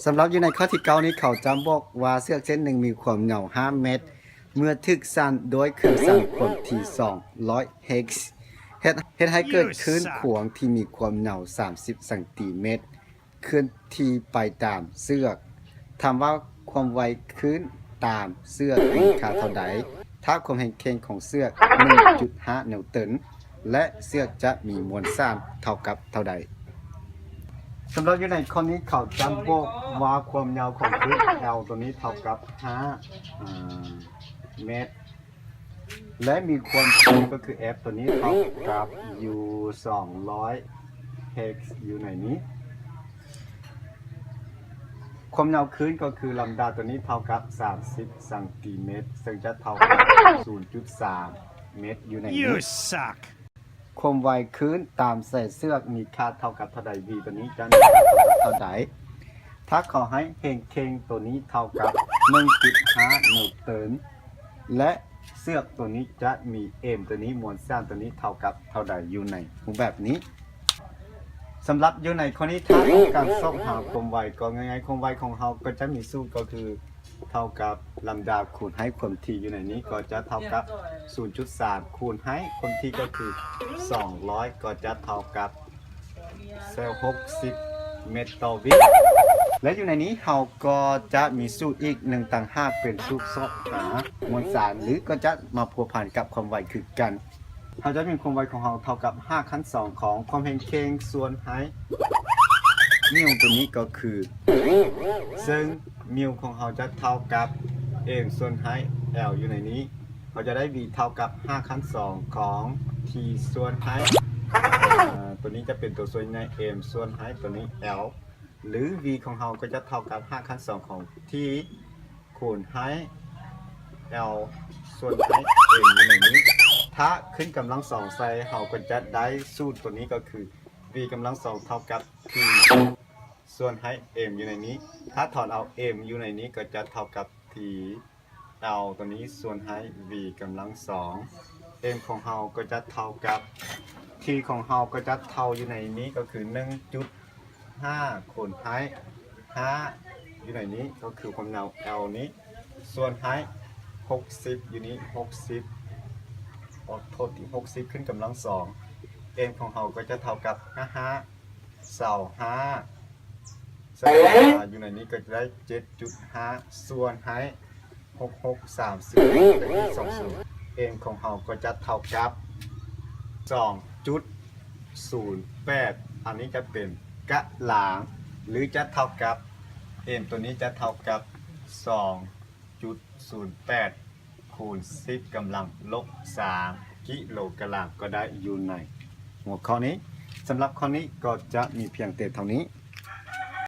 ສຳລັບຢູ່ໃນຂໍ້ທີເກົ້ານີ້ ເຂົາຈະບອກວ່າເຊືອກເສັ້ນໜຶ່ງມີຄວາມຍາວຫ້າແມັດ ເມື່ອຖືກສັ່ນດ້ວຍເຄື່ອງສັ່ນຄວາມຖີ່ສອງຮ້ອຍເຮັກ ເຮັດ ເຮັດໃຫ້ເກີດຄື້ນຂວາງທີ່ມີຄວາມຍາວສາມສິບຊັງຕີແມັດ ເຄື່ອນທີ່ໄປຕາມເຊືອກ. ຖາມວ່າຄວາມໄວຄື້ນຕາມເຊືອກມີຄ່າເທົ່າໃດ? ຖ້າຄວາມແຮງເຄັ່ງຂອງເຊືອກໜຶ່ງຈຸດຫ້ານິວຕັນ ແລະ ເຊືອກຈະມີມວນສານເທົ່າກັບເທົ່າໃດ? ສຳລັບຢູ່ໃນຂໍ້ນີ້ ເຂົາຈະບອກວ່າຄວາມຍາວຂອງຄື້ນ L ຕົວນີ້ເທົ່າກັບຫ້າ ອາ ແມັດ ແລະ ມີຄວາມສູງກໍຄື F ຕົວນີ້ເທົ່າກັບຢູ່ສອງຮ້ອຍເຮັກ ຢູ່ໃນນີ້. ຄວາມຍາວຄື້ນກໍຄືລຳດາຕົວນີ້ເທົ່າກັບສາມສິບຊັງຕີແມັດ ເຊິ່ງຈະເທົ່າກັບສູນຈຸດສາມແມັດຢູ່ໃນນີ້. ຄວາມໄວຄື້ນຕາມສາຍເຊືອກມີຄ່າເທົ່າກັບເທົ່າໃດ? V ຕົວນີ້ຈະມີຄ່າເທົ່າກັບເທົ່າໃດ? ຖ້າເຂົາໃຫ້ແຮງເຄັ່ງຕົວນີ້ເທົ່າກັບໜຶ່ງຈຸດຫ້ານິວຕັນ ແລະ ເຊືອກຕົວນີ້ຈະມີ M ຕົວນີ້ ມວນສານຕົວນີ້ເທົ່າກັບເທົ່າໃດ? ຢູ່ໃນຮູບແບບນີ້. ສຳລັບຢູ່ໃນຂໍ້ນີ້ ຖ້າຕ້ອງການຊອກຫາຄວາມໄວກໍງ່າຍໆ ຄວາມໄວຂອງເຮົາກໍຈະມີສູດກໍຄື ເທົ່າກັບລຳດາຄູນໃຫ້ຄວາມຖີ່ຢູ່ໃນນີ້ກໍຈະເທົ່າກັບສູນຈຸດສາມ ຄູນໃຫ້ຄວາມຖີ່ກໍຄືສອງຮ້ອຍ ກໍຈະເທົ່າກັບ ເຊວ ຫົກສິບແມັດຕໍ່ວິ. ແລະ ຢູ່ໃນນີ້ເຮົາກໍຈະມີສູດອີກໜຶ່ງຕ່າງຫາກ ເປັນສູດຊອກຫາມວນສານ ຫຼື ກໍຈະມາພົວພັນກັບຄວາມໄວຄືກັນ. ເຮົາຈະມີຄວາມໄວຂອງເຮົາເທົ່າກັບຮາກຂັ້ນສອງຂອງຄວາມແຮງເຄັ່ງສ່ວນໃຫ້ ມິວຕົວນີ້ກໍຄື ເຊິ່ງມິວຂອງເຮົາຈະເທົ່າກັບ M ສ່ວນໃຫ້ L ຢູ່ໃນນີ້ ເຮົາຈະໄດ້ V ເທົ່າກັບຮາກຂັ້ນສອງຂອງ T ສ່ວນໃຫ້ ອາ ຕົວນີ້ຈະເປັນຕົວສ່ວນໃຫຍ່ M ສ່ວນໃຫ້ຕົວນີ້ L ຫຼື V ຂອງເຮົາກໍຈະເທົ່າກັບຮາກຂັ້ນສອງຂອງ T ຄູນໃຫ້ L ສ່ວນໃຫ້ M ຢູ່ໃນນີ້. ຖ້າຂຶ້ນກຳລັງສອງໃສ່ ເຮົາກໍຈະໄດ້ສູດຕົວນີ້ກໍຄື V ກຳລັງສອງເທົ່າກັບ T ສ່ວນໃຫ້ M ຢູ່ໃນນີ້. ຖ້າຖອນເອົາ M ຢູ່ໃນນີ້ກໍຈະເທົ່າກັບ T L ຕົວນີ້ສ່ວນໃຫ້ V ກຳລັງສອງ M ຂອງເຮົາກໍຈະເທົ່າກັບ T ຂອງເຮົາກໍຈະເທົ່າຢູ່ໃນນີ້ກໍຄືໜຶ່ງຈຸດຫ້າຄູນໃຫ້ຫ້າ ຢູ່ໃນນີ້ກໍຄືຄວາມຍາວ L ນີ້ ສ່ວນໃຫ້ຫົກສິບ ຢູ່ນີ້ຫົກສິບ ຂໍໂທດ ຫົກສິບຂຶ້ນກຳລັງສອງ M ຂອງເຮົາກໍຈະເທົ່າກັບຫ້າຫ້າ ຊາວຫ້າ ສະແດງວ່າຢູ່ໃນນີ້ກໍຈະໄດ້ເຈັດຈຸດຫ້າ ສ່ວນໃຫ້ຫົກຫົກ ສາມສິບ ເປັນສອງສູນ M ຂອງເຮົາກໍຈະເທົ່າກັບສອງຈຸດສູນແປດ ອັນນີ້ຈະເປັນກະລາງ ຫຼື ຈະເທົ່າກັບ M ຕົວນີ້ຈະເທົ່າກັບສອງຈຸດສູນແປດ ຄູນສິບກຳລັງລົບສາມກິໂລກະລາມກໍໄດ້ຢູ່ໃນຫົວຂໍ້ນີ້. ສຳລັບຂໍ້ນີ້ກໍຈະມີພຽງແຕ່ເທົ່ານີ້.